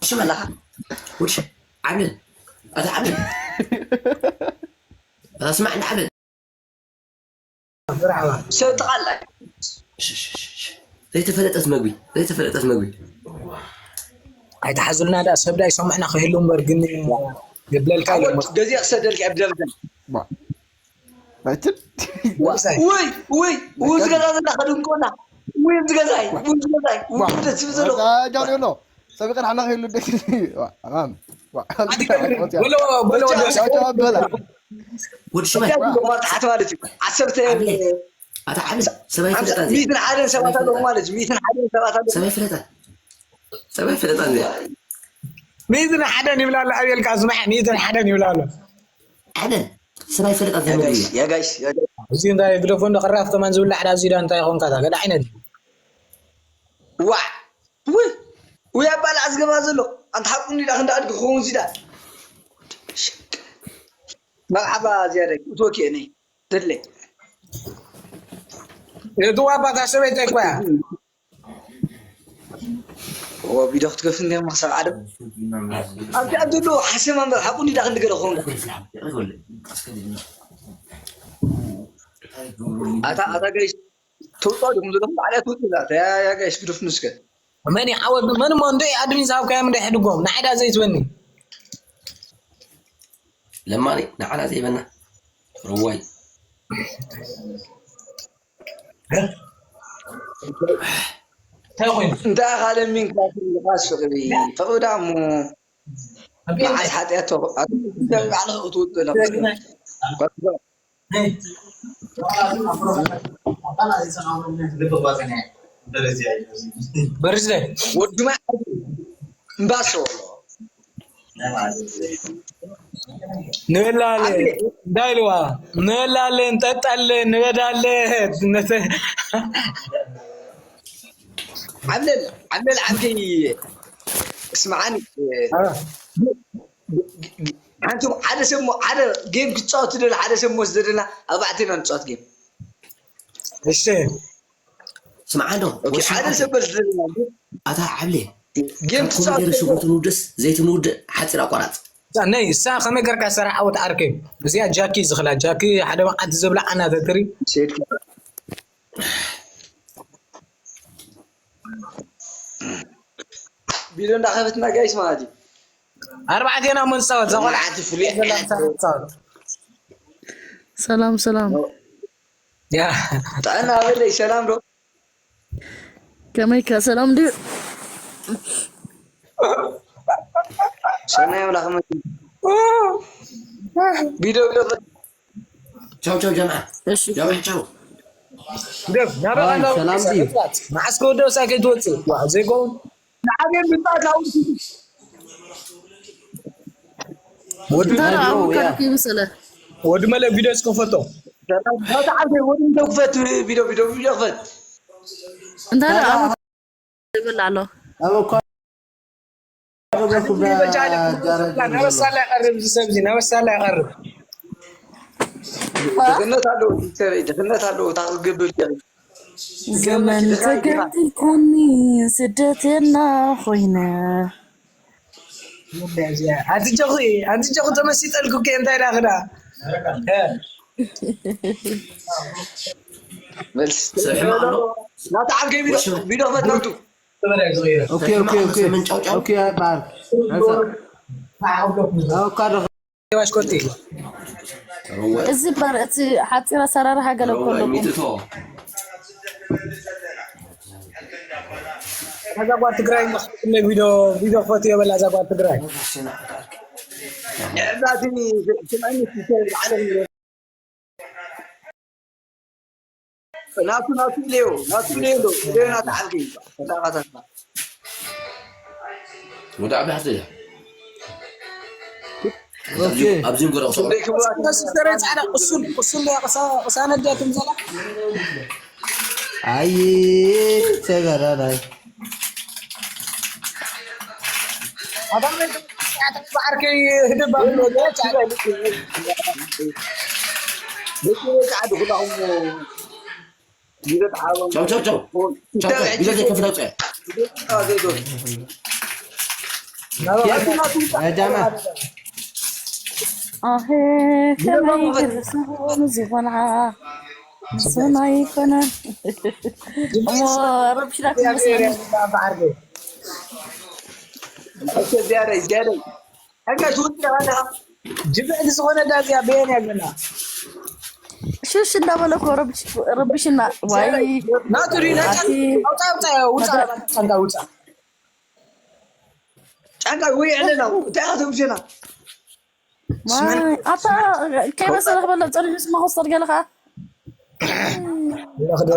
ሽመ ኣለኻ? ወዲ ሸ-፣ ዓብለል። ኣታ ዓብለል። ኣታ ስማዕ እንዳ ዓብለል። ሰብ ተቓላዕ። ሽ-፣ ሽ-፣ ሽ-፣ ሽ-፣ ዘይተፈለጠት መግቢ፣ ዘይተፈለጠት መግቢ። ኣይትሓዙልና ደኣ፣ ሰብ ደኣ ይሰምዕና ክህሉ እምበር ግን የብለልካ ኢሎም። ዓወት ገዚአ ክሰደልካ የብለልካ። ባ-፣ ኣይትል። ዋ-፣ ውይ፣ ውይ፣ ውይ፣ እዚ ገዛ ዘላ ከድንቆና። ውይ፣ እዚ ገዛይ፣ ውይ፣ እዚ ገዛይ፣ ውይ፣ ደስ ዝብል ዘሎ። ጃኒ ኣሎ። ሰቢቐን ሓና ከይሉ ደክ-፣ ዋ፣ ኣማን። ዋ፣ ኣቲ ከድሪ፣ ወፂኣ። በሎ፣ በሎ፣ ወዲ ቻው፣ ቻው፣ በላ። ወዲ ሽመ። እዚኣ ትጎማ ተሓት ማለት እዩ። ዓሰርተ ዓብለ፣ ኣታ ዓብለ፣ ሰብኣይ ሓምሳ፣ ፍለጣ እዚ። ሚእትን ሓደን ሰባት ኣለዉ ማለት እዩ። ሚእትን ሓደን ሰባት ኣለዉ። ሰብኣይ ፍለጣ። ሰብኣይ ፍለጣ እዚ። ሚእትን ሓደን ይብላ ኣሎ፣ ኣብየልካ ስማዕ፣ ሚእትን ሓደን ይብላ ኣሎ። ዓብለል፣ ሰብኣይ ፍለጣ እዚ። ያ ጋይስ፣ ያ ጋይስ፣ ያ ጋይስ። እዚ እንታይ ግደፎ እንዶ ቅራፍ ከማን ዝብላዕ ዳ እዚ ዳ እንታይ ይኾንካ ዳ? ገለ ዓይነት። ዋዕ! ውይ! ውይ ኣባልዓ ዝገባ ዘሎ። ኣንታ ሓቁ እንዲ ዳ ክንዳ ኣድጊ ክኸውን እዚ ዳ። መርሓባ ዝያዳይ፣ እትወኪ እኔ። ደለይ። እቲ ዋባ እታ ሰበይቲ እኮ እያ። ኦ፣ ቪድዮ ክትከፍት እንዲያ መኽሰብ ዓለም። ኣብቲ ኣብ ዘሎ ሓሰማ እምበር ሓቁ እንዲ ዳ ክንዲ ገለ ክኸውን። ኣታ፣ ኣታ ጋይስ፣ ትውፅኦ ዲኹም ዘለኹም? ባዕላ ትውፅእ እዛ። ያ፣ ያ ጋይስ፣ ግዱፍ ንስከ። መን ይዓወት? መን እሞ እንዶ ኣድሚን ዝሃብካዮም እንዶ ይሕድጎም? ንዓዳ ዘይትበኒ። ለማኒ፣ ንዓና ዘይበና። ርዋይ። እንታይ ኮይኑ? እንታይ ኢኻ ለሚንካ ትብልኻስ ፍቕሪ? ፍቕሪ ደኣ እሞ ኣብ መዓስ ሓጢኣት ተኽ-፣ ኣብ ባዕልኻ ክትውጥእ ኣለካ። በርዝደይ። ወዲ ማይ እምባሶ። ንበላለ፣ እንታይ ኢልዋ? ንበላለ፣ እንጠጣለ፣ ንበዳለ፣ ነተ-፣ ዓብለል፣ ዓብለል ዓብዲ፣ እስምዓኒ፣ አ። ሓንቲ ሓደ ሰብ እሞ፣ ሓደ ጌም ክጻወት ትደሊ፣ ሓደ ሰብ እሞ ዝደለና፣ ኣብ ባዕቴና ንጻወት ጌም። እሺ። ስምዓ እንዶ፣ ኦኬ፣ ወዲ ሓደ ሽጉርቲ። ሰብ በል ዝደለና፣ ኣታ ዓብሌ፣ ጌም ካብ ኮሚደረ ትጻወት ሽጉርቲ ምውድስ፣ ዘይቲ ምውድእ፣ ሓጺር ኣቋራጽ። እዛ ነይ፣ እሳ ከመይ ገርካ ሰራሕ ዓወት ዓርከይ? እዚኣ ጃኪ ዝኽላ፣ ጃኪ ሓደ መዓልቲ ዘብላ ዓና ተትሪ። ሴድ ቢሎ እንዳኸፈትና ጋይስ ማለት እዩ። ኣርባዕቴና እሞ ንጻወት፣ እዛ ቆልዓ ሓንቲ ፍሉይ ዘላ ዓይነት ንጻወት። ሰላም፣ ሰላም። ያ። ጥዕና በለይ፣ ሰላም ዶ? ከመይካ፣ ሰላም ድዩ? ሰናይ ኣምላኽ ይመስገን። ቢዶ፣ ቢዶ። ቻው፣ ቻው፣ ጀምዓ። እሺ። ጀምዓ፣ ቻው። ግደፍ፣ ናበይ ኣይ፣ ኣለዉ? ሰላም ድዩ? መዓስ ከወደው ሳይ ከይትወጽእ? ዋ፣ ዘይከውን። ንዓገር ምጣት ኣውርድ። ወዲ እንታይ ደኣ መለክ ኣቡበከር ያ። እኮ ይመስለ። ወዲ መለክ ቪድዮ እስከ ክፈቶ። ሰላም፣ ናታ ዓርከይ ወዲ እንተ ክፈት ቪድዮ፣ ቪድዮ፣ ቪድዮ ክፈት። እንታይ ደኣ ሰላም። ኣቡበከር ይብል ኣሎ። ኣብ እኳ ገበርኩ ዳ-፣ ጃረድ ናበሳላ ይቐርብ፣ እዚ ሰብ እዚ ናበሳላ ይቐርብ። ድኽነት ኣለዎ፣ ቲቸረይ፣ ድኽነት ኣለዎ፣ እታ ክገብር ዘመን ተገምጢልካኒ ስደትና ኮይነ። ኣቲ ጆኺ፣ ኣቲ ጆኺ ተመሲጠልኩ እኮ፣ እንታይ ዳ ክዳ? እ። መልስ። ስራሕ ኣሎ። ናታ ዓርከይ ቢዶ፣ ወሽመ-፣ ቢዶ ክፈት ናቱ። ኦኬ፣ ኦኬ፣ ኦኬ። ሰመን ጫውጫው። ኦኬ፣ በዓል። ኣንሳ። ኣዎ፣ እኳ ዶ- ባሽኮቲ። እዚ በር-፣ እቲ ሓፂር ኣሰራርሓ ገለ እኮ ኣለኩም። ሚጥቶ። እዛ ጓል ትግራይ መኽሰብ ቪድዮ፣ ቪድዮ ክፈትዮ በላ እዛ ጓል ትግራይ። ንዕላትኒ ስምዕኒ ትሰብ ዓለም ናቱ፣ ናቱ ኢለዮ፣ ናቱ ኢለዮ፣ ኢለዮ ናቱ ዓልኪ። ተጣቃታታ። ወደ ዓቢ ሓፍተይ እያ። ኦኬ። ኣብዚ ንጎዳ ቁሶ። ደይ ክብራት። እዛ ሲስተር ፃዕዳ ቁሱል፣ ቁሱል እያ፣ ቅሳ-፣ ቅሳነት ድያ ትምዘላ? ኣይ፣ ተጋዳላይ። ኣባመ ዓርከይ ህድባ ቻው፣ ቻው፣ ቻው። ቻው፣ ቻው። ቢዛ ዘይከፍል ኣውፅአ። ናባኻ። ያቲ ናቱ ያ ጃማ። ኣሄ ከመይ ገለ ዝኾኑ እዚ ቆልዓ ንስና ኣይኮነን እሞ ረብሽና ክመስለኒ ብዓርገ። እሺ፣ ዝያዳይ፣ ዝያዳይ። ሕጋሽ ውፅእ ኣለኻ። ጅብዕቲ ዝኾነ ዳዚያ በየን ያለና። ሽሽ እንዳበለ እኮ ረብሽ- ረብሽና ዋይ ናቱ ሪና ኣቲ ውፃ፣ ውፃ፣ ውፃ፣ መድረ- ውፃ፣ ውፃ። ጫንቃ ወይ ኣለና። እንታይ ኢኻ ተምሽና? ዋይ ኣታ ከይበሰለ ክበልዕ ፀኒሑ ስማ ክወሰድ ገለ ከዓ ለኽዶ።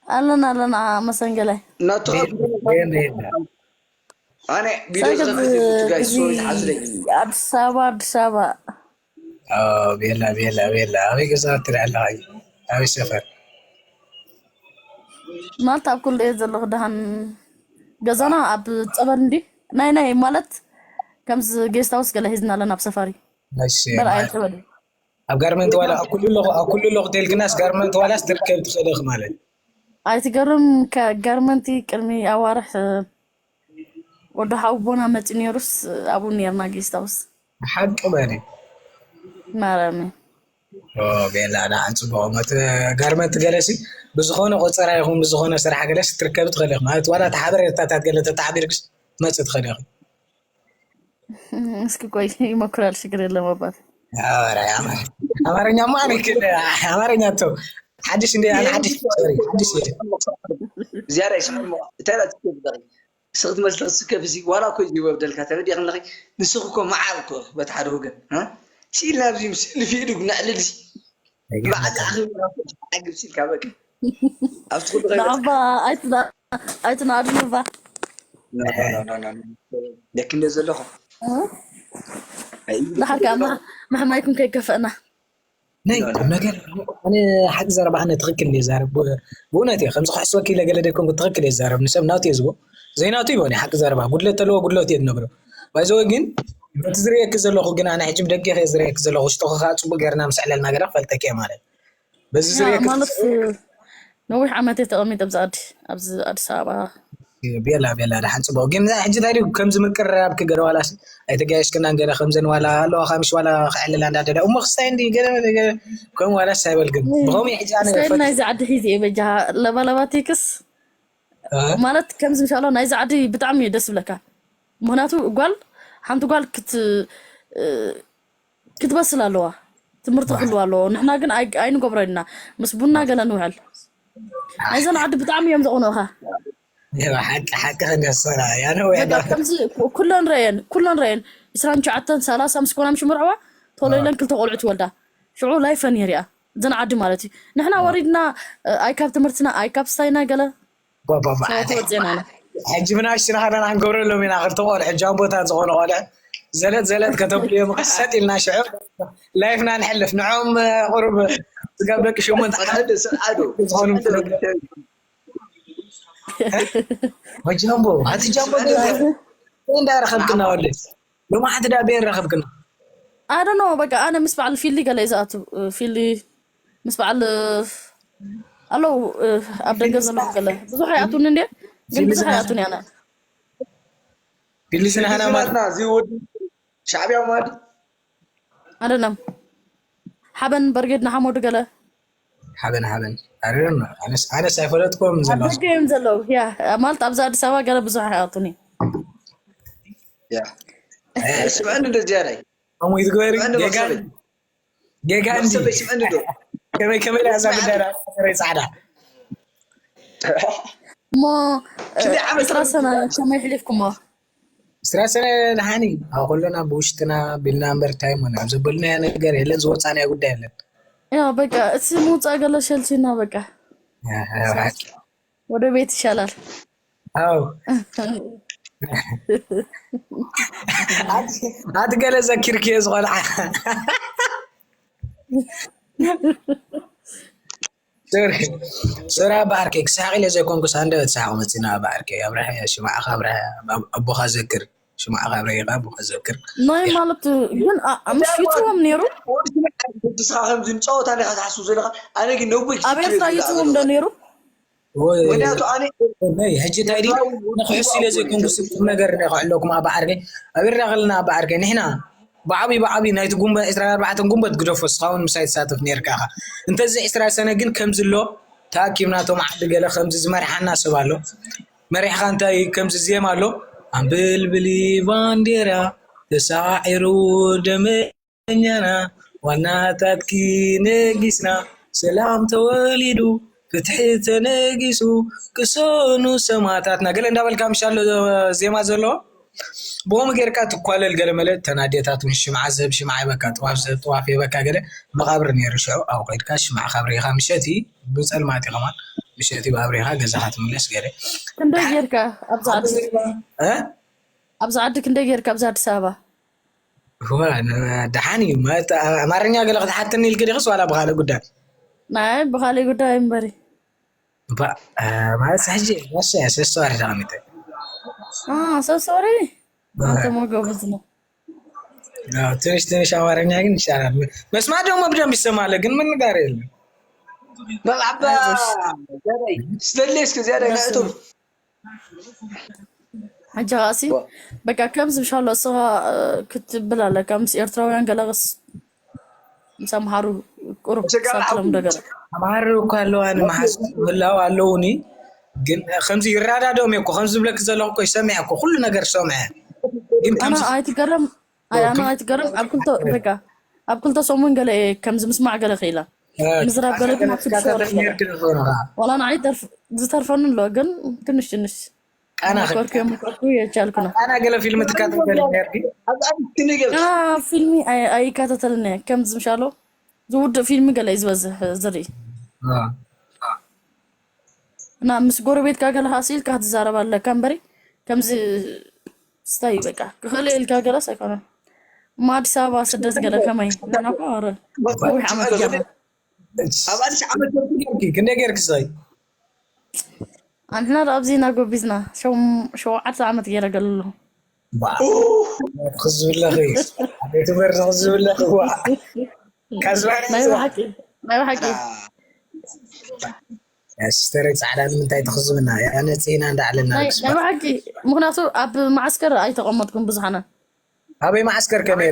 ኣለና ኣለና መሰንገላይ ናቱ በየን በየን ኣነ ቪዲዮ ሰገድ ዝኸፍት ጋይስ እዚ ሶሪ ዝሓዝለይ። ኣዲስ ኣበባ ኣዲስ ኣበባ ቤላ ቤላ ቤላ ኣበይ ገዛ ትርኢ ኣለኻ? ኣበይ ሰፈር? ማለት ኣብ ኩሉ እየ ዘለኹ ደሃን ገዛና ኣብ ፀበል እንዲ ናይ ናይ ማለት ከምዚ ጌስት ሃውስ ገለ ሂዝና ኣለና ኣብ ሰፋሪ እሺ በል ኣየ ማለት ፀበል ኣብ ጋርመንት ዋላ ኣብ ኩሉ ኣለኹ ኣብ ኩሉ ኣለኹ ተልክናስ ጋርመንት ዋላስ ትርከብ ትኽእል ኢኺ ማለት ኣይትገርም ከ- ጋርመንቲ ቅድሚ ኣዋርሕ ወዲ ሓውቦና መፂ ነይሩስ ኣብኡ ነርና ጌስት ሃውስ ሓቂ በሊ ማረሚ ኦ፣ ቤላ ዳ ጽቡቕ ሞት ጋርመንት ገለሲ ብዝኾነ ቆጸራ ይኹን ብዝኾነ ስራሕ ገለሲ ትርከብ ትኽእል ኢኹ ማለት ዋላ ተሓበሬታታት ገለ ተተሓቢርክስ መጽእ ትኽእል ኢኹ እስኪ ቆይ ይሞክራል ችግር የለም ኣባት ኧረ፣ ኣማርኛ ማ ኣነ ክል ኣማርኛ ቶ ሓድሽ እንደ ኣነ ሓድሽ ሶሪ ሓድሽ እየ ዝያዳ ይስምዕሞ እንታይ ዳ ትከፍለኺ ንስኺ ትመስልኺ ስከፍ እዚ ዋላ እኮ እዩ ይወብደልካ ተረዲእኺ ኣለኺ ንስኺ እኮ መዓር እኮ በቲ ሓደ ወገን እ? ስኢልና ኣብዚ ስእሊ ፊእዱ ነዕልል ሲ ንባዓል ኣኺ ዓግብ ሲልካ በቃ ኣብቲ ኩሉ ከይበጽሕ ንዓባ ኣይትና- ኣይትናድንባ ደክ እንደ ዘለኹ ድሓር ከዓ ምሕ- ምሕማይኩም ከይከፈእና ናይ ቁም ነገር ኣነ ሓቂ ዘረባ ኣነ ትኽክል እየ ዛረብ ብእውነት እየ ከምዚ ክሕስወኪ ኢለ ገለ ደይኮንኩ ትኽክል እየ ዛረብ ንሰብ ናቱ እየ ዝቦ ዘይናቱ ይቦ ናይ ሓቂ ዘረባ ጉድለት ተለዎ ጉድለት እየ ዝነግሮ ባይዘወ ግን በቲ ዝርእየኪ ዘለኹ ግን ኣነ ሕጂ ብደገ እየ ዝርእየኪ ዘለኹ ውሽጥኹ ከዓ ፅቡቅ ገርና ምስ ዕለልና ገለ ክፈልጠኪ እየ ማለት በዚ ያ ዝርእየኪ ማለት ነዊሕ ዓመት እየ ተቐሚጠ ኣብዚ ዓዲ ኣብዚ ኣዲስ ኣበባ ቤላ ቤላ ደሓን ፅቡቅ ግን ሕጂ እንታይ ድዩ ከምዚ ምቅርራብ ክገረ ዋላስ ኣይተጋየሽክናን ገለ ከምዘን ዋላ ኣለዋ ካምሽ ዋላ ክዕልላ እንዳደለ እሞ ክስታይ እንዲ ገለ ገለ ከም ዋላስ ኣይበልግን ብኸምኡ ሕጂ ኣነ ስታይል ፈት ናይዚ ዓዲ ሒዚ እየ በጃ ለባለባቲክስ ማለት ከምዚ ምሻሎ ናይዚ ዓዲ ብጣዕሚ እዩ ደስ ይብለካ ምክንያቱ ጓል ሓንቲ ጓል ክት ክትበስል ኣለዋ ትምህርቲ ክህልዋ ኣለዎ ንሕና ግን ኣይ- ኣይንገብሮ ኢና ምስ ቡና ገለ ንውዕል ናይዘን ዓዲ ብጣዕሚ እዮም ዘቕንኡኻ ሓቂ ሓቂ ከንገሰራ ያነ ወይ በቃ ከምዚ ኩ- ኩለን ረየን ኩለን ረየን ዕስራን ትሽዓተን ሰላሳ ምስ ኮና ምሽ ምርዕዋ ቶሎ ኢለን ክልተ ቆልዑ ትወልዳ ሽዑ ላይፈን የሪኣ እዘን ዓዲ ማለት እዩ ንሕና ወሪድና ኣይ ካብ ትምህርትና ኣይ ካብ ስታይና ገለ ባባባ ሰባቱ ወፅና ሕጂ ብናሽና ከለና ክንገብረሎም ኢና ክልተ ቆልዑ ጃምቦታት ዝኾኑ ቆልዑ ዘለጥ ዘለጥ ከተብልዮም ቀሰጥ ኢልና ሽዑ ላይፍና ንሕልፍ ንዖም ቁሩብ ስጋብ ደቂ ሸሞንተ ሓደ ስርዓዶ ዝኾኑ ወጃምቦ ኣቲ ጃምቦ እንዳረኸብክና ወለ ሎማዓንቲ ዳ ቤን ረኸብክና ኣደኖ በቃ ኣነ ምስ በዓል ፊሊ ገለ እዩ ዝኣቱ ፊሊ ምስ በዓል ኣለዉ ኣብ ደገ ዘለዉ ገለ ብዙሕ ኣይኣቱን እንዴ ግን ብዙሕ ኣይኣቱን ያና ፊሊ ስናህና ማለት ናትና እዚ ወዲ ሻዕብያ ማለት ኣደና ሓበን በርጌድ ንሓመዱ ገለ ሓበን ሓበን ኣረም ኣነስ ኣነስ ኣይፈለጥኩም ኣብ ዘለዋ ደገ እዮም ዘለዉ ያ ማለት ኣብዚ ኣዲስ ኣበባ ገለ ብዙሕ ኣይኣቱን እዩ ያ ስምዐኒ እንደ ዝያዳይ ከምኡ ይትግበሪ ስምዐኒ ጌጋ መሰለኝ ጌጋ እንዲ መሰለኝ ስምዐኒ ዶ ከመይ ከመይ ዳ እዛ ጉዳይ ዳ ጸረ ጻዕዳ እሞ ክንደይ ዓመት ዕስራ ሰነ ከመይ ሕሊፍኩሞ ስራ ስለ ንሓኒ ኣብ ኩልና ብውሽጥና ቢልና እምበር እንታይ እሞ ናብ ዘበልናዮ ነገር የለን ዝወፃናዮ ጉዳይ የለን ያ በቃ እቲ ምውፃእ ገለ ሸልሲና በቃ ያ፣ ያ፣ ሓቂ። ወደ ቤት ይሻላል ኣው ኣቲ- ኣቲ ገለ ዘኪርክዮ ዝቆልዓ ሶሪ ሶሪ ኣባዓርከይ ክሳቅ ኢለ ዘይኮንኩስ ኣንደበት ሳቅ መፂና ኣባዓርከይ ኣብርሐ ሽማዕካ ኣብርሐ ኣቦካ ዘክር ሽማዕካ ኣብርሐ ኣቦካ ዘክር ናይ ማለት ግን ኣ- ምስ ይፅዎም ነይሩ ንስኻ ከምዚ ንፀወታ ዲኻ ትሓስቡ ዘለኻ ኣነ ግን ነቦይ ኣብ ኤርትራ ይፅዎም ዶ ነይሩ ምክንያቱ ኣነ ነይ ሕጂ እንታይ ድዩ ንክሕሱ ኢለ ዘይኮንኩ ስብ ቁም ነገር ናይ ክዕለኩም ኣባ ዓርከይ። ኣብ ኤርትራ ከለና ኣባ ዓርከይ ንሕና ብዓብይ ብዓብይ ናይቲ ጉንበት ዕስራን ኣርባዕተን ጉንበት ግደፎ እስኻ እውን ምሳይ ትሳተፍ ነርካ ኢኻ። እንተዚ ዕስራ ሰነ ግን ከምዚ ኣሎ ተኣኪብና እቶም ዓዲ ገለ ከምዚ ዝመርሓና ሰብ ኣሎ መሪሕኻ እንታይ ከምዚ ዜማ ኣሎ ኣምብልብሊ ባንዴራ ተሳዒሩ ደመ ኛና ዋናታትኪ ነጊስና ሰላም ተወሊዱ ፍትሒ ተነጊሱ ቅሰኑ ሰማእታትና ገለ እንዳበልካ ምሻሎ ዜማ ዘለዎ ብኸምኡ ጌርካ ትኳለል ገለ መለ ተናዴታት እውን ሽምዓ ዘብ ሽምዓ ይበካ ጥዋፍ ዘብ ጥዋፍ ይበካ ገለ መቃብር ነይሩ ሽዑ ኣብ ኮይድካ ሽምዓ ካብሪኻ ምሸቲ ብፀልማት ኢኻ ማለት ምሸቲ ብኣብሪኻ ገዛኻ ትምለስ ገለ ክንደይ ጌርካ ኣብዛ ዓዲ እ ኣብዛ ዓዲ ክንደይ ጌርካ ኣብዛ ኣዲስ ኣበባ እዋ ደሓን እዩ ማለት ኣማርኛ ገለ ክትሓተኒ ኢልክ ዲኽስ ዋላ ብካልእ ጉዳይ ናይ ብካልእ ጉዳይ እምበሪ ማለት ሕጂ መሰ ሰስተዋሪ ተቐሚጠ ሰሶሪ አንተ ሞገቡዝ ነው ትንሽ ትንሽ አማርኛ ግን ይሻላል። መስማት ደግሞ በደንብ ይሰማል፣ ግን ምን ጋር የለም። በቃ አባ ስለሌ እስከ ዚያዳ ናእቶም ሕጂ ኸኣሲ በቃ ከምዚ ምሻሎ እስኻ ክትብል ኣለካ ምስ ኤርትራውያን ገለስ ምስ ኣምሃሩ ቁሩብ ሳክሎም ደገለ ኣምሃሩ እኳ ኣለዋ ንመሓዝ ምህላው ኣለውኒ ግን ከምዚ ይረዳደኦም እኮ ከምዚ ዝብለክ ዘለኹ እኮ ይሰምዐ እኮ ኩሉ ነገር ሰምዐ ግን ኣነ ከምዚ ኣይትገረም ኣይ ኣነ ኣይትገረም ኣብ ክልተ በቃ ኣብ ክልተ ሰሙን ገለ እየ ከምዚ ምስማዕ ገለ ክኢላ ምዝራብ ገለ ግን ኣብ ስድስተ ወርሒ ገለ ዋላ ንዓይ ዝተርፈኒ ኣሎ ግን ትንሽ ትንሽ ቃና ሞከርኩ ሞከርኩ የቻልኩ ነው። ቃና ገለ ፊልም ትካተል ገለ ነርኪ? ፊልሚ ኣይካተተልን እየ ከም ዝምሻሎ ዝውድእ ፊልሚ ገለ እዩ ዝበዝሕ ዝርኢ እና ምስ ጎረቤትካ ገለ ሃሲ ኢልካ ክትዛረብ ኣለካ እምበሪ ከምዚ ስታይ በቃ ክኽእል ኢልካ ገለስ ኣይኮነን እማ ኣዲስ ኣበባ ስደት ገለ ከመይ ንሕና እኮ ኧረ ነዊሕ ዓመት ገና ኣብ ኣዲስ ዓመት ገብቲ ጌርኪ ክንደይ ጌርኪ ስታይ ኣንሕና ዶ ኣብዚ ኢና ጎቢዝና ሸውዓተ ዓመት ገይረ ገለሉ ክዝብለኺ ኣቤት በርዚ ክዝብለኺ ዋ ካዝባኒ ናይ ብሓቂ ናይ ብሓቂ ሲስተረይ ፃዕዳ ንምንታይ ትኽዝብና እያ ነፂና እንዳዕለና ናይ ብሓቂ ምክንያቱ ኣብ ማዓስከር ኣይተቐመጥኩም ብዙሓና ኣበይ ማዓስከር ከመይ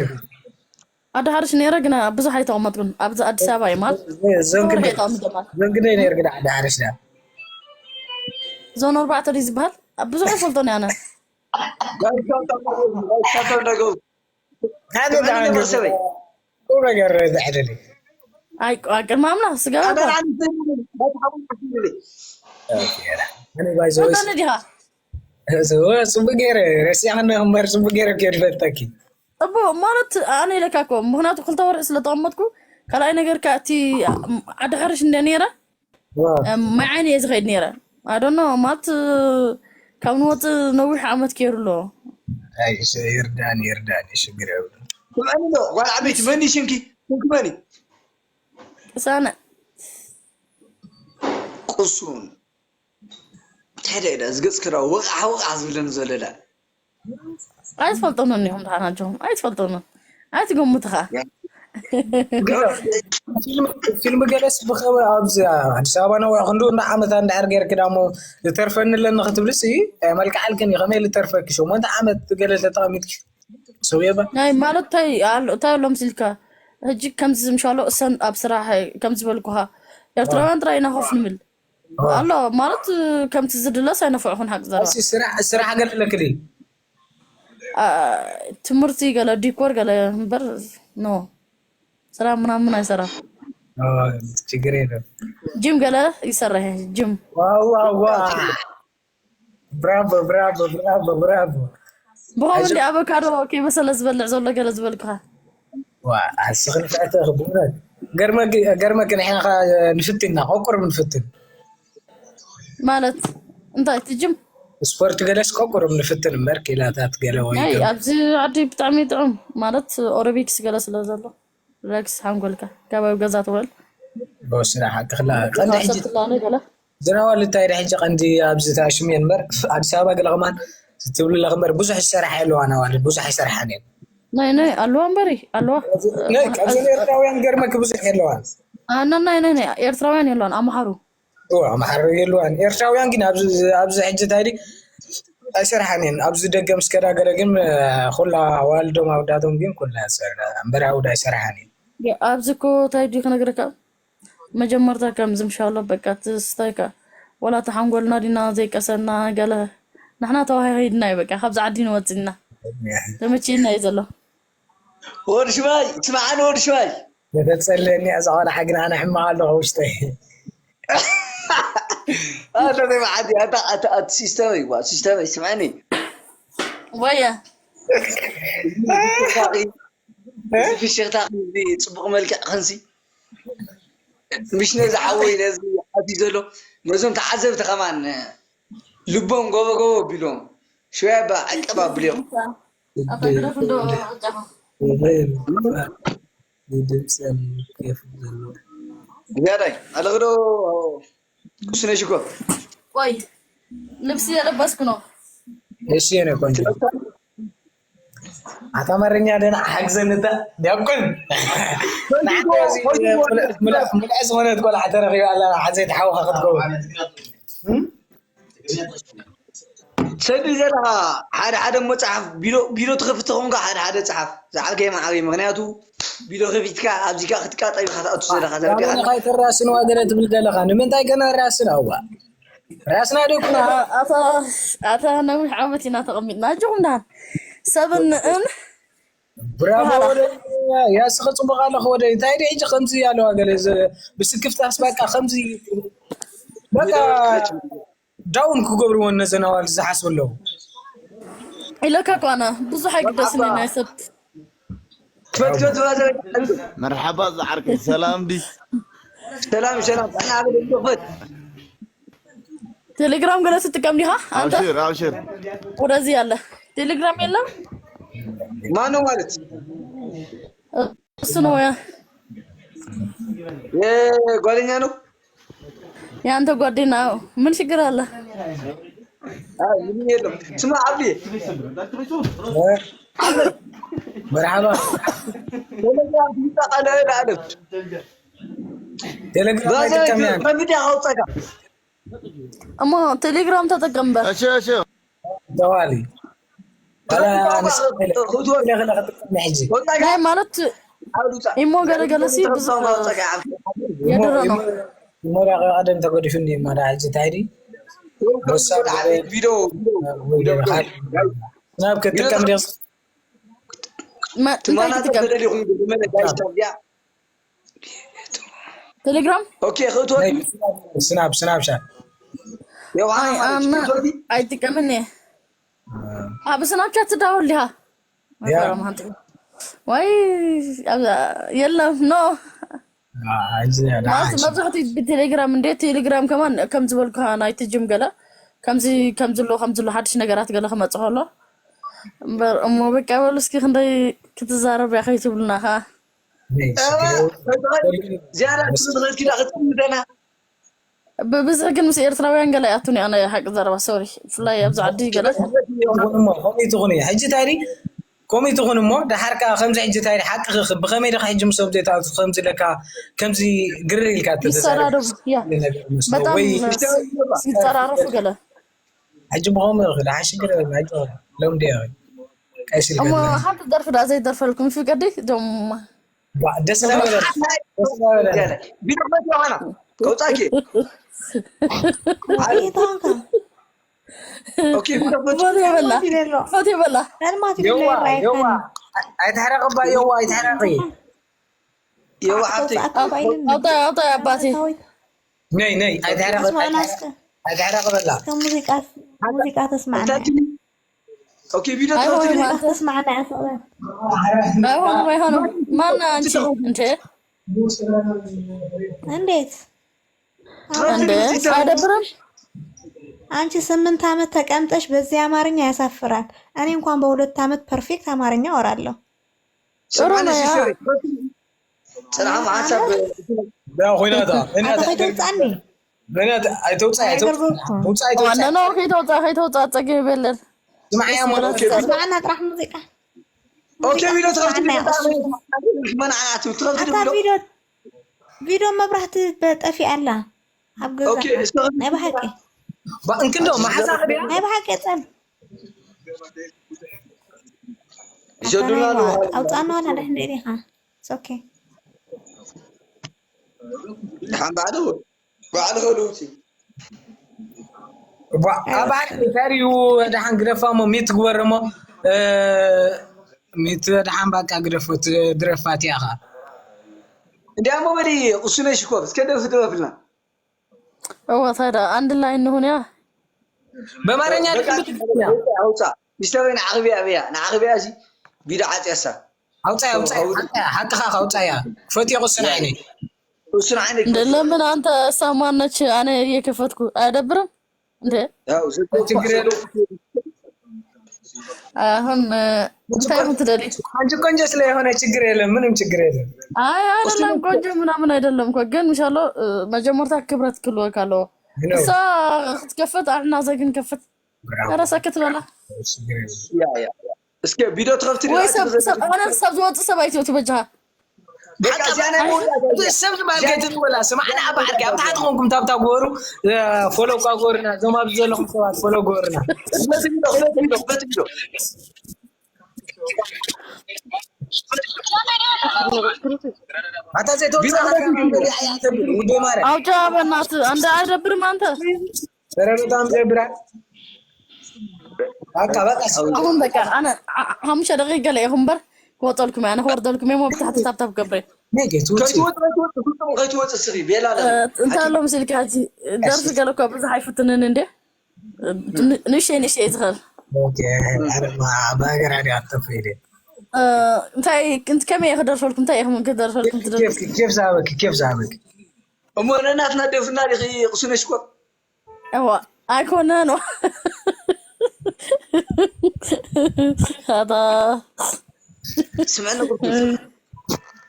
ኣደ ሓርሽ ነይረ ግና ብዙሕ ኣይተቐመጥኩን ኣብዚ ኣዲስ ኣበባ እዩ ማለት ዘንግደ ነይር ግዳ ኣደ ሓርሽ ዳ ዞን ኣርባዕተ ድዩ ዝበሃል ብዙሕ ይፈልጦን ያነ ሰበይ ነገር ዘዕደሊ ኣይ ቅድሚ ኣምላኽ ስጋ ዲኻ ፅቡቅ ገይረ ረሲዕክኒ እምበር ፅቡቅ ገይረ ከድፈልጠኪ እቦ ማለት ኣነ ኢለካ እኮ ምክንያቱ ክልተ ወርሒ ስለ ተቐመጥኩ ካልኣይ ነገር ከ እቲ ዓዲ ሕርሽ እንደ ነይረ ማይ ዓይኒ እየ ዝኸይድ ነይረ ኣዶኖ ማለት ካብ ንወፅእ ነዊሕ ዓመት ከይሩ ኣሎ ይርዳኒ ይርዳኒ ሽግር የብሉ ጓል ዓበይቲ መን ሽንኪ ሽንኪ መን ቅሳነ ቅሱን እንታይ ዳ እዚ ገጽ ክዳ ወቕዓ ወቕዓ ዝብለኒ ዘሎ ዳ ኣይትፈልጦምን እኒኹም ደሓናቸውም ኣይትፈልጦምን ኣይትገምትኻ ፊልም ገለስ ብኸበ ኣብዚ ኣዲስ ኣበባ ነዊሕ ክንዱ እንዳ ዓመታ እንድሕር ገይርክ ዳሞ ዝተርፈኒ ኣለኒ ክትብልሲ ኣይመልክዓልክን እዩ ከመይ ልተርፈኪ ሸሞንተ ዓመት ገለ ተጠቐሚጥኪ ሰውየባ ናይ ማለት እንታይ ኣሎ እንታይ ኣሎ ምስልካ ሕጂ ከምዚ ዝምሻሎ እሰን ኣብ ስራሕ ከም ዝበልኩኻ ኤርትራውያን ጥራይ ኢና ኮፍ ንብል ኣሎ ማለት ከምቲ ዝድለስ ኣይነፍዕኹን ሓቂ ዘረባ። እሺ፣ ስራሕ ስራሕ ገለ ኣለክ ድዩ? አ፣ ትምህርቲ ገለ ዲኮር ገለ እምበር ኖ ስራሕ ምናምን ኣይሰራን። ኦ፣ ችግር የለም። ጅም ገለ ይሰርሕ ጅም። ዋው ዋው ዋው። ብራቮ ብራቮ ብራቮ ብራቮ። ብኸምኡ እንዲ ኣቮካዶ ከይበሰለ ዝበልዕ ዘሎ ገለ ዝበልኩኻ። ዋ ኣስኽን ፈእተ ብእውነት ገርመኪ ገርመኪ ንሕና ኸ ንፍትን ኢና ቆቁር ምንፍትን ማለት እንታይ ትጅም ስፖርት ገለስ ቆቁር ምንፍትን እምበር ኪላታት ገለ ወይ ናይ ገ- ኣብዚ ዓዲ ብጣዕሚ ጥዑም ማለት ኦሮቢክስ ገለ ስለ ዘሎ ሪላክስ ሓንጎልካ ከባቢ ገዛ ትውዕል በስራሕ ኣትኽላ ቀንዲ ሕጂ ሰብትላነ ገለ ዝናዋ ልታይ ሕጂ ቀንዲ ኣብዚ ተኣሽምዮ እምበር ኣዲስ ኣበባ ገለ ከማን ትብሉ ኣለኹ እምበር ብዙሕ ዝሰራሕ የለዋን ኣዋልድ ብዙሕ ኣይሰርሓን እየን ናይ ናይ ኣለዋ እምበሪ ኣለዋ ናይ ካብዘን ኤርትራውያን ገርመኪ ብዙሕ የለዋን ኣና ናይ ናይ ናይ ኤርትራውያን የለዋን ኣምሓሩ እዋ ኣምሓሩ የልዋን። ኤርትራውያን ግን ኣብዚ ኣብዚ ሕጂ እንታይ ድዩ ኣይሰርሓን እየን። ኣብዚ ደገ ምስ ከዳ ገለ ግን ኩላ ኣዋልዶም ኣወዳቶም ግን ኩላ ይሰርሓ እምበር ኣውዳ ኣይሰርሓን እየን። ኣብዚ እኮ እንታይ ድዩ ክነግረካ፣ መጀመርታ ከምዚ ምሻሎ በቃ ትስታይካ ወላ ተሓንጎልና ዲና ዘይቀሰና ገለ ንሕና ተዋሂሂድና እዩ በቃ ካብዚ ዓዲ ንወፅና ተመችና እዩ ዘሎ። ወዲ ሽማይ ስምዓኒ ወዲ ሽማይ ተተፀለኒ እዛ ቆልዓ ግን ኣነ ሕማቕ ኣለኹ ውሽጠይ። ኣታ ዓዲ ኣታ ኣታ ኣቲ ሲስተመይ ዋ ሲስተመይ ስምዓኒ ወየ እዚ ፍሽኽታ ክንዚ ፅቡቕ መልክዕ ክንሲ ምሽ ነዚ ሓወይ ነዚ ሓዚ ዘሎ ነዞም ተዓዘብቲ ከማን ልቦም ጎቦ ጎቦ ቢሎም ሽወያ ባ ዕቅብ ኣብልዮም ድምፀን ኬፍ ዘለዎ ዝያዳይ ኣለኽዶ ቅሱነ ሽኮር ቆይ ልብሲ የለበስኩ ነው። እሺ የኔ ቆንጆ ኣታ ኣማርኛ ደህና ሓግዘኒ እንተ ዲያቆን። ንዓኻ እዚ ምልዕ ዝኾነት ቆልዓ ተረኺባ ኣላ፣ ሓዘይ ተሓውኻ ክትከውን። ሰዲ ዘለኻ ሓደ ሓደ መፅሓፍ ቢሮ ቢሮ ትኸፍት ተኾንካ ሓደ ሓደ ፀሓፍ ዝዓርከይ መዓበይ። ምኽንያቱ ቢሮ ከፊትካ ኣብዚካ ክትቃጠብ ኢኻ ትኣቱ ዘለኻ ዘርጊኻ። ባዕልኻ ኣይተራስንዋ ገለ ትብል ዘለኻ። ንምንታይ ከነራስን? ኣዋ ራስና ዶ ይኩና። ኣታ ኣታ ነዊሕ ዓመት ኢና ተቐሚጥና። ኣጆኹም ደሓን ሰብንእን ብራቮ ወደ ያስኸ ጽቡቕ ኣለኹ ወደ እንታይ ደ ሕጂ ከምዚ ኣለዋ ገለ ብስክፍታስ በቃ ከምዚ በቃ ዳውን ክገብርዎ ነዘን ኣዋልድ ዝሓስቡ ኣለዉ። ኢለካ እኮ ኣነ ብዙሕ ኣይግደስኒ ናይ ሰብ ክፈት ክፈት ዝባዘ መርሓባ ዝዓርከይ ሰላም ዲ ሰላም ሰላም ጥዕና ኣበደ ክፈት ቴሌግራም ገለ ትጥቀም ዲኻ? አንተ ኣብሽር ኣብሽር ወደዚህ ያለ ቴሌግራም የለም። ማነው ማለት እሱ ነው ያ ጓደኛ ነው። የአንተ ጓደኛ ነው። ምን ችግር አለ? አይ ምንም የለም። ስማ አብዲ መርሓባ ቴሌግራም ትጠቃለ ለአለች ቴሌግራም ባዛ ኣይጥቀምያን ከሚዳ ካውፀካ እሞ ቴሌግራም ተጠቀምበት። እሺ እሺ ተዋሊ ክትወ ናይ ማለት ኢሞ ገለገለ ሲ ብዙሕ የድረ ነው። ሞራ ቀደም ተገዲፉ እንዲ ማዳ ሕጂ እንታይ ዲ ቪዲዮ ናብ ክትጥቀም ዲስ መ- እንታይ ትማና ትጥቀም? ተደሊኹም ግመለ ጋይስ ያ ቴሌግራም ኦኬ ክትወ ስናብ ስናብሻት የውሃና ኣይ ማለት ኣና ክትወዲ ኣይጥቀምን እየ። ኣብ ስናብቻት ትዳወል ዲኻ? ያ። መፈረም ሃንቲ ወይ ኣብዛ የለም ኖ ማለት መብዛሕትኡ ብቴሌግራም እንደ ቴሌግራም ከማን ከም ዝበልኩ ናይቲ ጅም ገለ ከምዚ ከም ዝሎ ከም ዝሎ ሓድሽ ነገራት ገለ ክመጽእ ከሎ እምበር እሞ በቃ በሉ እስኪ ክንደይ ክትዛረብ እያ ከይትብሉና ከዓ ዝያዳ ትምህርት ኪዳ ክትምደና ብብዝሒ ግን ምስ ኤርትራውያን ገለ ያቱን ኣነ ሓቂ ዘረባ ሶሪ ብፍላይ ኣብዚ ዓዲ ገለ ትኹን እሞ ከምኡ ትኹን እዩ ሕጂ እንታይ ከምኡ ትኹን እሞ ደሓርካ ከምዚ ሕጂ እንታይ ሓቂ ክኽብ ብኸመይ ደኻ ሕጂ ምሶም ዘይተኣቱ ከምዚ ለካ ከምዚ ግርር ኢልካ ይሰራረቡ ያ በጣም ወይ ይጸራረፉ ገለ ሕጂ ብኸምኡ ይኽእል ሓሽግር ኣይገበረ ሎም ዲያ ቀይስ እሞ ሓንቲ ደርፊ ዳ ዘይደርፈልኩም ፍቀዲ ዶም ደስ ነበረ ደስ ነበረ ቢሮ መት ዮሃና ከውፃኪ ይታንካ ኦኬ ቢሮ መት ፎቶ የበላ ፎቶ የበላ ፈልማት የዋ ይለራ የዋ ይካል ኣይትሕረቅባ የዋ ኣይትሕረቂ የዋ ሓብቲ ኣውጣ ኣውጣ ኣባቴ ነይ ነይ ኣይትሕረቂ ተስማዕና እስከ ኣይትሕረቂ በላ እስከ ሙዚቃ ሙዚቃ ተስማዕና ኦኬ ቪዲዮ ኣይሆንም ሙዚቃ አንተ ተስማዕና ያሰለ አይሆንም አይሆንም ማና አንቺ እንዴ እንዴት እንዴ አይደብርም አንቺ ስምንት ዓመት ተቀምጠሽ በዚህ አማርኛ ያሳፍራል። እኔ እንኳን በሁለት ዓመት ፐርፌክት አማርኛ አወራለሁ። ጥሩ ነው ያ ፅንዓም ሓሳብ ኮይናታ ኣታ ከይተውፅኣኒ ኣይተውፃ ኣይገርመኩም ተውፃ ኣይተውፃ ዋና ነው ከይተውፃ ከይተውፃ ፀገ ይበለል ስምዓያ ሞላ ስማዕና ጥራሕ ሙዚቃ ኦኬ ቪዲዮ ስማዕና ትኸፍቲ መንዓት ትኸፍቲ ኣታ ቪዲዮ ቪዲዮ መብራህቲ ጠፊኣ ኣላ። ኣብ ገዛ። ኦኬ፣ እስኺ ናይ ብሓቂ። ባ-፣ እንክንዶ መሓዛ ክድያ? ናይ ብሓቂ ጸን። ይሰዱና ኣታ ናይ ኣለዉ። ዋ-፣ ኣውጻና ዋላ ድሕን ዲኻ? It's okay። ደሓን ባዕሉ፣ ባዕሉ ከልውሲ። ዋ፣ ኣብ ባሕሪ እንታይ ድዩ? ደሓን ግደፋ እሞ ሚት ግበር እሞ፣ እ፣ ሚት ደሓን ባቃ ግደፎ፣ ት-፣ ድረፋት እያ ኸ። እንዲያሞ በሊ፣ ቁስነይ ሽኮር፣ እስከ ደርፊ ድረፍልና። እወ፣ ታዲያ አንድ ላይ እንሁን ያ። በአማርኛ በቃ፣ ልክ ልክ ያ። አውጣ። ሚስተር፣ ንዓኺ ብያ፣ ብያ፣ ንዓኺ ብያ፣ እዚ ቪድዮ ዓጽያሳ። ኣውጻያ፣ ኣውጻያ፣ ኣውጻያ፣ ሓቅኻ ኣውጻያ። ክፈትዮ ቁስን ዓይነይ። ቁስን ዓይነይ እንደ ክፈትዮ። ለምን አንተ እሷ ማነች? እኔ እየከፈትኩ አይደብርም እንዴ? ያው፣ ዘ-፣ ችግር የለም። አሁን፣ እ፣ እንታይ ነው ትደሊ? አንቺ ቆንጆ ስለሆነ ችግር የለም፣ ምንም ችግር የለም። አይ፣ አይደለም፣ ቆንጆ ምናምን አይደለም እኮ፣ ግን ምሻሎ፣ እ፣ መጀመርታ ክብረት ክልወካ ኣለዎ። ምነው? እሳ ክትከፍት፣ ኣሕና ዘግን ከፍት። ብራቮ። ኧረ ሰክት በላ። ችግር የለም። ያ፣ ያ፣ ያ። እስከ ቪድዮ ትኸፍቲ ወይ ዲኻ? ሰብ፣ ሰብ፣ ኣነ ሰብ ዝወጽእ ሰብ ኣይትወቱ በጃ። በቃ፣ በቃ፣ እዚኣ ናይ መወዳእታ እያ። ሰብ ዝበሃል እዚኣ ከይትጥወላ፣ ስማዕና፣ ኣብ ባዕልካ፣ ኣብ ታሕቲ ኮንኩም ታብታብ ግበሩ፣ እ፣ ፎሎ እኳ ግበሩና፣ እዞም ኣብዚ ዘለኹም ሰባት ፎሎ ግበሩና። ክፈቲ ቪድዮ፣ ክፈቲ ቪድዮ፣ ክፈቲ ቪድዮ። ኣታ ዘይተወጽኣ ቪድዮ ክፈቲ ቪድዮ። ሪኣ እያ ተብል፣ ውዴ ማርያም። ኣውጫ በእናትህ፣ አንተ አይደብርም አንተ? ኧረ በጣም ይደብራል። በቃ፣ በቃ፣ አሁን በቃ፣ አነ፣ አ-፣ ሐሙሻ ደቂቅ ገለ ይኹን በር፣ ክወጠልኩም፣ አነ ክወርደልኩም፣ የሞ ብታሕቲ ታብታብ ገብረ። ነይ፣ ከይትወጽእ። ከይትወጽእ፣ ከይትወጽእ፣ ፍጹም ከይትወጽእ፣ ስሪ፣ ቤላ ኣለ። እ፣ እንታይ ኣሎ ምስልካ፣ ሕጂ ደርፊ ገለ እኮ ብዙሕ ኣይፍትንን እንዴ? እ፣ ን-፣ ንእሽተይ፣ ንእሽተይ ዝኸል። ኦኬ፣ ኣረ፣ ማ-፣ ብሃገር ኣድያ ኣጠፍ ኢለ። እ፣ እንታይ፣ ክንት-፣ ከመይ እየ ክደርፈልኩም፣ እንታይ እየ ክደርፈልኩም ትደርፉ? ኬፍ፣ ኬፍ ዝሃበኪ፣ ኬፍ ዝሃበኪ። እሞ ነናትና ደርፍና ዲኺ ቁስነሽ እኮ? እዋ፣ ኣይኮነን። ኣታ። ስምዕኒ ቁርጡስ።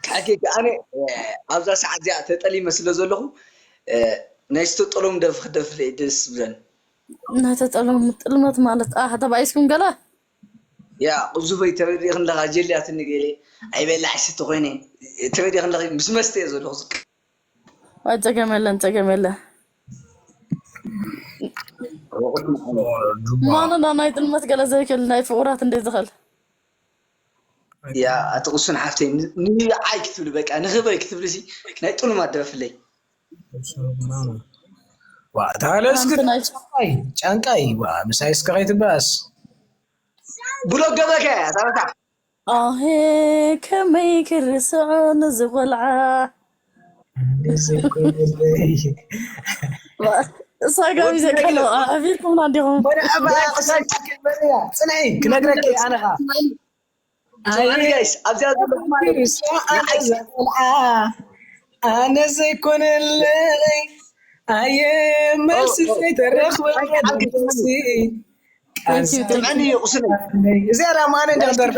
ሓቂ ኣነ፣ እ፣ ኣብዛ ሰዓት እዚኣ ተጠሊመ ስለ ዘለኹ፣ እ፣ ናይ ዝተጠሎም ደርፊ ክደርፍለ እዩ ደስ ዝብለኒ። ናይ ተጠሎም ጥልመት ማለት፣ ኣህ፣ ተባኢስኩም ገለ? ያ፣ ቁዙፈይ ተበዲኽን ለኻ ጀልያትኒ ገለ፣ ኣይበላዕ ሽቲ ኮይነ፣ ተበዲኽን ለኻ ምስ መስተ እየ ዘለኹ። ኣይ፣ ጸገም የለን፣ ጸገም የለን። ማንና ናይ ጥልመት ገለ ዘይክእል ናይ ፍቑራት እንደ ዝኽእል። ያ፣ ኣቲ ቁሱን ሓፍተይ፣ ን-፣ ንዓይ ክትብሊ፣ በቃ፣ ንኽብረይ ክትብሊ ሲ፣ ናይ ጥልማት ደርፍለይ። ዋ፣ ታለ እስኪ ኣንቲ ናይ ጨንቃይ፣ ጨንቃይ፣ ዋ፣ ምሳይ እስከ ከይትባስ። ብሎክ ገብረከ፣ ኣታ በቃ። ኣሄ፣ ከመይ ክርስዖ ነዚ ቖልዓ? እሳ ጋቢዘ ከሎ፣ ኣዕቢርኩምና እንዲኹም። መርሓባ፣ ቅሳይ፣ መርያ፣ ጽንሒ፣ ክነግረኪ ኣነ ኸኣ። ኣይ፣ ስምዓኒ ጋይስ፣ ኣብዚኣ ዘለኹም ማለት እዩ። ክርስዖ ኣነ ንዓይ ዘቆልዓ፣ ኣነ ዘይኮነለይ፣ ኣየ፣ መልሲ ኦ፣ ኦ፣ ዘይተረኽበ ኣይ፣ ዓብዲ፣ መልሲ። ስምዐኒ ቁስኒ። እዚኣ ደኣ ማነ እንዳኽደርፍ፣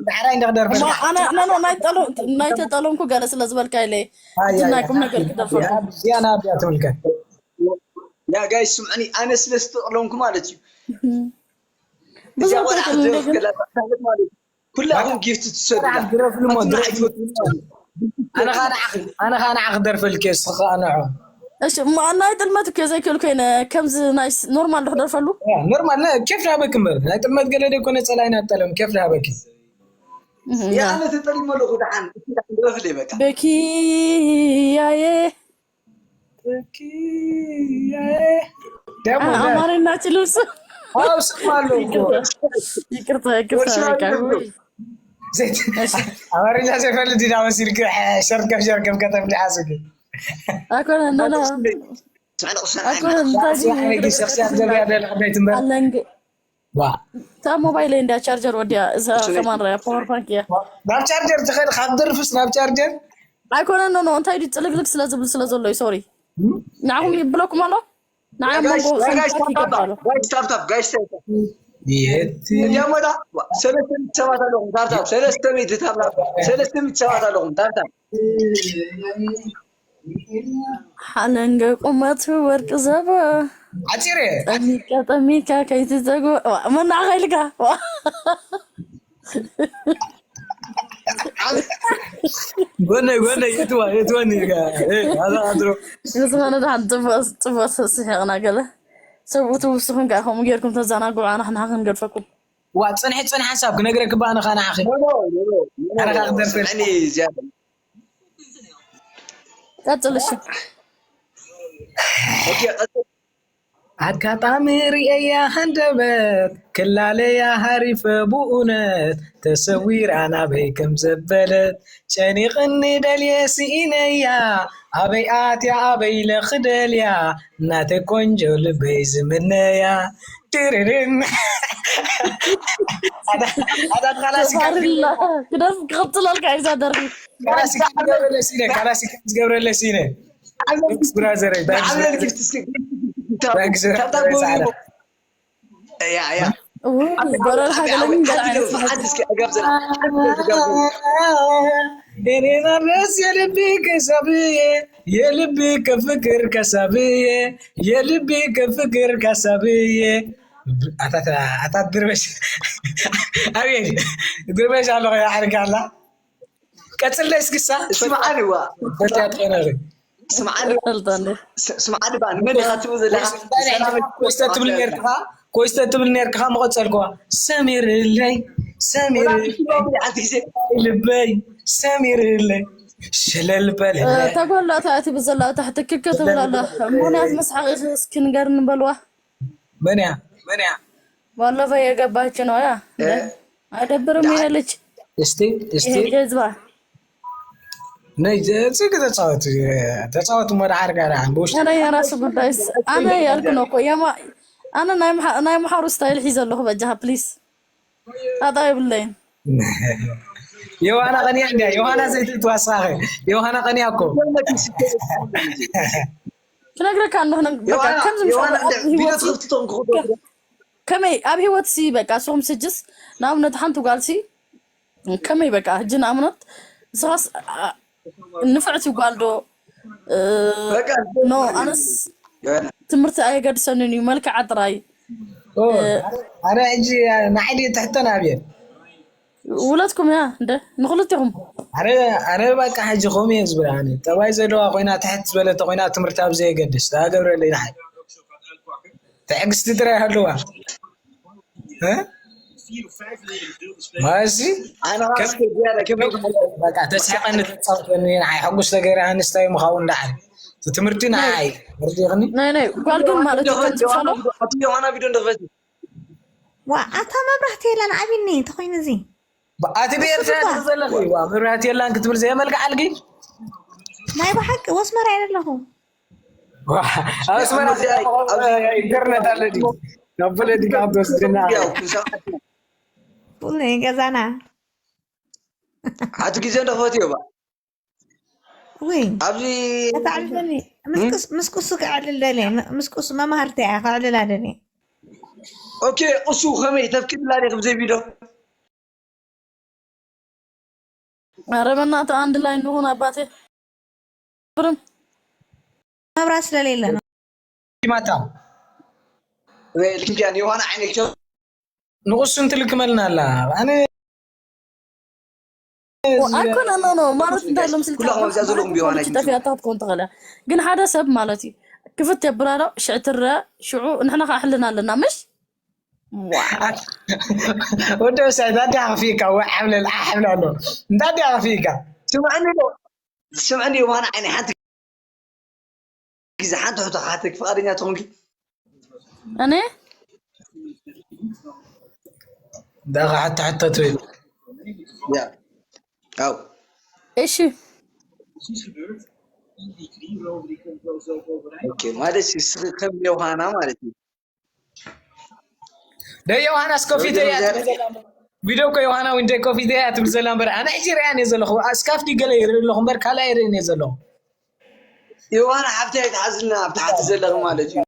ዳሕራይ እንዳኽደርፍ። እማ ኣነ፣ ኣነ፣ ኣነ ናይ ጠሎ-፣ ናይ ተጠለምኩ ገለ ስለ ዝበልካ ኢለ፣ ኣይ፣ እቲ ኣይ፣ ናይ ቁም ነገር ክደርፈሉ። እዚኣ ናብያ ተመልከት። ያ ጋይስ ስምዐኒ፣ ኣነ ስለ ዝተጠለምኩ ማለት እዩ። እዚኣ ብዙሕ ቆልዓ ተጠለምኩ ክትደርፍ ገለ። ከላ ማለት እዩ። ኩላኹም ጊፍት ትሰዱላ። ግረፍሉ እሞ፣ ኣቱም ግረፍሉ። ኣይትፈትዉኒ ማለት እዩ። ኣነ ኸኣ ንዓኺ፣ ኣነ ኸኣ ንዓኺ ክደርፈልኪ እየ፣ እስኺ ኸኣ ንዖ። እሺ፣ እሞ ናይ ጥልመት እኮ ዘይክእል ኮይነ፣ ከምዚ ናይ ስ-፣ ኖርማል ዶ ክደርፈሉ? ያ፣ ኖርማል፣ ናይ ኬፍ ናበኪ እምበር። ናይ ጥልመት ገለ ደይኮነ ጸላኢና ጠለም፣ ኬፍ ናበኪ። እህ፣ ያ፣ ያ። ኣነ ተጠሊመ ኣለኹ፣ ደሓን፣ እስኪ ደሓን ድረፍለይ በቃ። በኪያየ። በኪያየ። ደሞ አ-፣ ደ-፣ ኣማርኛ ችልውስ። አዎ፣ ስም አለው እኮ። ይቅርታ፣ ይቅርታ፣ ወርሻ በቃ፣ ይቅርታ። ውይ። ዘይት-፣ እሺ። አማርኛ ዘይፈልጥ ዲና መሲልኪ፣ ሸርገፍ ሸርገፍ ከተብሊ ሓስኪ። ኣይኮነን፣ ኖ፣ ኖ። ስምዕኒ ቁስን ኣይኮነን፣ እንታይ ድዩ? ስራሕ ሕጊ ሸኽሲ ኣብ ገብያ ደለ ዓባይ ትንበር። ኣለንግ-፣ ዋ። እታ ሞባይለይ እንድያ ቻርጀር ወዲያ፣ እዛ እሱ ነይ። ከማን ራያ ፓወር ባንክ እያ። ናብ ቻርጀር ትኸድ፣ ካብ ደርፍስ ናብ ቻርጀር? ኣይኮነን፣ ኖ፣ ኖ፣ እንታይ ድዩ? ጽልግልግ ስለ ዝብል ስለ ዘሎ እዩ፣ ሶሪ። እም? ንዓኹም ይብለኩም ኣሎ? ንዓይ ኣብ ጋይስ፣ መንጎ ጋይስ፣ ሰንበት ታፕ፣ ይገባሉ። ጋይስ፣ ታፕ፣ ታፕ፣ ጋይስ፣ ታፕ፣ ታፕ። የት? እንዲያም ወዳ፣ ሰለስተ ሚእቲ ሰባት ኣለኹም፣ ታፕ፣ ታፕ፣ ሰለስተ ሚእቲ ታፕ፣ ታፕ፣ ሰለስተ ሚእቲ ሰባት ኣለኹም፣ ታፕ፣ ታፕ። ሓለንገ ቁመቱ ወርቂ ዘባ። ዓፂረ። ጠሚካ፣ ጠሚካ ከይትዘግቦ። ዋ፣ መናኻ ኢልካ። ዋ። ወነይ ወነይ እትዋ እትወኒ ጋ ኣዛ ኣድሮ ብዝኾነ ደሓን ጽቡቕ ጽቡቕ ስሒቕና ገለ ሰብኡት ውስኹም ከኣ ከምኡ ጌርኩም ተዘናግዑ ኣና ክንሓ ክንገድፈኩም ዋ ጽንሒ ጽንሒ ሓንሳብ ክነግረክ በኣ ንኻ ንዓኺ ኣረኻ ክደርፈ ስምዕኒ ዝያዳ ቀጽል እሺ ኦኬ ቀጽል ኣጋጣሚ ርእያ ሃንደበት ክላለያ ሃሪፈ ብእውነት ተሰዊራ ናበይ ከም ዘበለት ጨኒቕኒ ደልየ ስኢነያ ኣበይ ኣትያ ኣበይ ኢለ ክደልያ እናተ ቆንጆ ልበይ ዝምነያ ድርርን ኣዳት ካላሲካ ተፋሪላ ክደርፍ ክቕጽለልካ እዩ እዛ ደርፊ ካላሲካ ዝገብረለስ ኢነ ካላሲካ ዝገብረለስ ኢነ ብራዘረይ ንዓብለል ጊፍት እስኪ ካብታ ጎብዩ ያ ያ እው፣ በረር ሃገለኝ ገለ ዓይነት ባህል ሓንቲ እስኪ ዕጋብ ዘና የኔና ደስ የልቢ ከሳብዬ የልቢ ከፍቅር ከሳብዬ የልቢ ከፍቅር ከሳብዬ ኣታት ኣታት ድርበሽ ኣቤት ድርበሽ ኣለኹ ዓርካ ኣላ ቀጽለ እስክሳ ስምዓኒ ዋ በታ ትኸነሪ ስምዓኒ ፈልጠ እንዴ ስምዓኒ ባ ንመን ኢኻ ትብል ዘለኻ ኮይስተ ትብል ነርካ ኮይስተ ትብል ነርካ መቐጸልኩዋ ሰሚርለይ ሰሚር ሓንቲ ግዜ ልበይ ሰሚርለይ ሸለል በለ ተጎላታ እቲ ብዘላ ታሕቲ ክከ ትብላላ ምክንያት መስሓቂ እስኪ ንገር ንበልዋ መን እያ መን እያ ባለፈው የገባችን ነው ያ እንደ አይደብርም ይሄ ልጅ እስቲ እስቲ ይሄ ጀዝባ ነይ ጽግ ተጻወት ተጻወት እሞ ደሓር ጋር ብውሽጢ ኧረ የራሱ ጉዳይ ኣነ ያልኩ ነው እኮ የማ ኣነ ናይ ምሓ- ናይ ምሓሩ ስታይል ሒዘ ኣለኹ በጃኻ ፕሊስ ጣጣ የብለይን ዮሃና ቀንያ እንዲያ ዮሃና ዘይትትዋሳኸ ዮሃና ቀንያ እኮ ክነግረካ ኣለኹ ነግ- በቃ ከምዚ ምስ ዮሃና ኣብ ቪዲዮ ህይወት ትኽፍትቶም ክኽዶ ከመይ ኣብ ህይወት ሲ በቃ ስኹም ስጅስ ንኣብነት ሓንቲ ጓል ሲ ከመይ በቃ ሕጂ ንኣብነት ንስኻስ አ- ንፍዕቲ ጓል ዶ እ፣ በቃ ኖ ኣነስ ትምህርቲ ኣየገድሰንን እዩ መልክዓ ጥራይ ኦ፣ ኣረ ሕጂ ንዓይ ድየ ትሕተን ኣብየ ውለትኩም እያ እንደ ንክልቲኹም ኣረ ኣረ በቃ ሕጂ ከምኡ እየ ዝብል ኣነ ጠባይ ዘለዋ ኮይና ትሕት ዝበለተ ኮይና ትምህርቲ ኣብ ዘየገድስ ዳገብረለይ ንዓይ ትዕግስቲ ጥራይ ሃለዋ እ? ማዚ ኣነ ራስ ዝያዳ ከመይ በቃ ተስሕቀኒ ተፃወተኒ ንዓይ ሕጉስ ተገይረ ኣንስታይ ምኻውን ደዓል እቲ ትምህርቲ ንዓይ ወርዲቕኒ ናይ ናይ ጓል ግን ማለት እዩ ከምዚ ምሳሎ ኣቲ ዮሃና ቪዲዮ እንደኽፈት ዋ ኣታ መብራህቲ የለን ዓቢኒ እንተኮይኑ እዚ ኣቲ ብኤርትራ ትርኢ ዘለኺ ዋ መብራህቲ የላን ክትብል ዘየመልክዓልኪ ናይ ብሓቂ ወስመራ እየ ዘለኹ ዋ፣ ኣብ ኣስመራ ኢንተርነት ኣሎ ድዩ ናብ ፖለቲካ ክትወስድና ኩሉ ገዛና ሓንቲ ግዜ እንደኽፈት እዮ ባ ውይ ኣብዚ ከተዕልለኒ ምስ ቅሱ ከዕልል ደልየ ምስ ቅሱ መማህርቲ እያ ከዕልላ ደልየ ኦኬ እሱ ከመይ ተፍቅድላ ዲኺ ብዘይ ቪድዮ ኧረ በእናትህ አንድ ላይ እንሁን አባቴ ብርም መብራት ስለሌለ ነው ማታ ልክንኪያ ዮሃና ዓይነይ ንቁሱ እንትልክመልና ኣላ ኣነ ኣይኮነ ኖ ኖ ማለት እንታይ ሎም ስልካ ኩላኹም ኣብዚኣ ዘለኹም ቢዋና ጠፊኣታ ክትኮን ትኽእል እያ ግን ሓደ ሰብ ማለት እዩ ክፍት የብላዶ ሽዕ ትረ ሽዑ ንሕና ከዓ ሕልና ኣለና ምሽ ወዲ ወሳይ እንታይ ዲኻ ከፊእካ ወይ ሓብለል ሓብለ ኣሎ እንታይ ዲኻ ከፊእካ ስምዕኒ ዶ ስምዕኒ ዮሃና ዓይነይ ሓንቲ ግዜ ሓንቲ ሕቶ ክሓተኪ ፍቓደኛ ትኾንኪ እኔ ዳኻ ሕቶ ሕቶ ትብል ያ ኣው እሺ ኦኬ ማለት ንስኺ ከም ዮሃና ማለት እዩ ደ ዮሃናስ ኮፊተ እያ ትብል ዘላ ቪድዮ እኮ ዮሃና ዊንደ ኮፊተ እያ ትብል ዘላ እምበር ኣነ ሕጂ ሪኣን እየ ዘለኹ እስካፍቲ ገለ ይርኢ ኣለኹ እምበር ካልእ ኣይርእን እየ ዘለኹ ዮሃና ሓፍቲ ኣይትሓዝና ኣብ ታሕቲ ዘለኺ ማለት እዩ